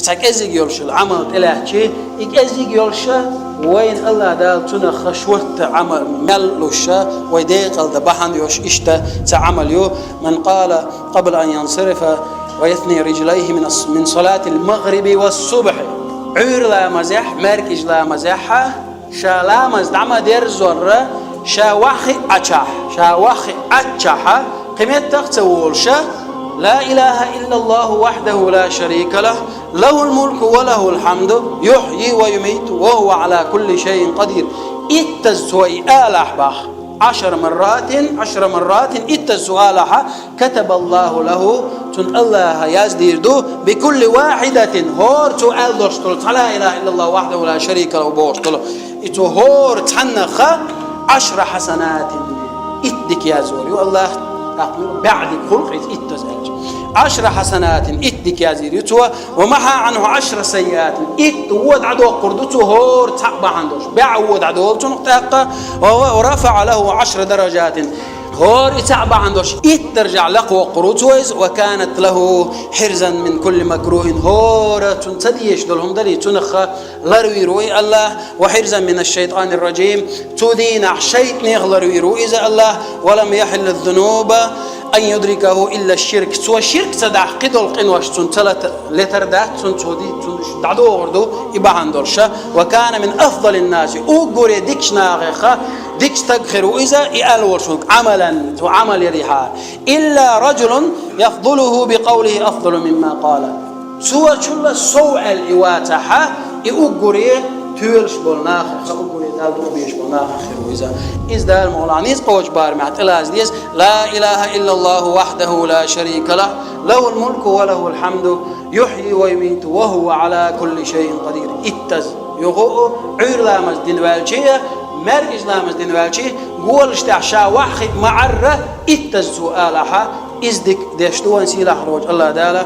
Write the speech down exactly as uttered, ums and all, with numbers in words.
Цхьа кӀеззиг йолуш йолу Ӏамал тӀелаьцчи, и кӀеззиг йолуша вайна АллахӀ Дала цунах шортта Ӏамал мел луша, вай декъалда бахьана йолуш иштта ца Ӏамал ю. من قال قبل أن ينصرف ويثني رجليه من الص-، من صلاة المغرب والصبح. Ӏуьйра ламазехь, маьркӀажа ламазехь, ша ламаз дӀа ма дерзорра, ша ваххьа Ӏачахь, ша ваххьа Ӏаччахьа, кхин меттах ца волуша, لا إله إلا الله وحده لا شريك له، له الملك وله الحمد، يحيي ويميت وهو على كل شيء قدير. Иттаз цо и алахь бах. عشر مرات، عشر مرات, иттаз цо алахьа, كتب الله له, цунна АллахӀа яздийр ду, بكل واحدة, хӀора цо аьлла долуш долу, цхьа لا إله إلا الله وحده لا شريك له бохуш долу, и цо хӀора цхьаннах عشر حسنات, итт дика яздор ю АллахӀа, тӀаккха бӀе дика хуьлу иза иттаз аьлча. عشر حسنات, итт дика яздийр ю цо, ومحا عنه عشر سيئات, итт вон дӀадоккхур ду цо хӀора цхьаъ бахьана долуш, бӀе вон дӀадолу цунах тӀаккха, ورفع له عشر درجات, хӀора и цхьаъ бахьана долуш итт даржехь лакхавоккхур ву цо иза, وكانت له حرزا من كل مكروه, хӀора цунна ца дезаш долу хӀума дале, цунах ларвийр ву и АллахӀа, وحرزا من الشيطان الرجيم, цу дийнахь шайтӀанех ларвийр ву иза АллахӀа, ولم يحل الذنوب أن يدركه إلا الشرك, цо ширк ца дахь кхидолу къинош цунна ца лата-, летар дац, цунна цо ди-, цунна дӀадогӀур ду и бахьана долуша, وكان من أفضل الناس, уггаре дикачу нахеха дика стаг хир ву иза, и аьлла волуш ву, عملا, цо Ӏамал ярехьа, إلا رجل يفضله بقوله أفضل مما قال. Цо чулла сов аьлла и вацахьа, и уггаре тоьлуш болу нахеха, уггаре Далла дуьхьа безаш болу нахех хир ву иза. Иза Дала мукъ лахь нийса кхочу барамехь тӀелаза деза, لا إله إلا الله وحده لا شريك له، له الملك وله الحمد، يحيي ويميت وهو على كل شيء قدير. Иттаз, юха а, Ӏуьйра ламаз дина ваьлча а, маьркӀажа ламаз дина ваьлча а, голаш тӀехь ша ваххьа а ма Ӏарра, иттаз цо алахьа, иза дика деш ду вайн сийлахь волчу АллахӀ Дала.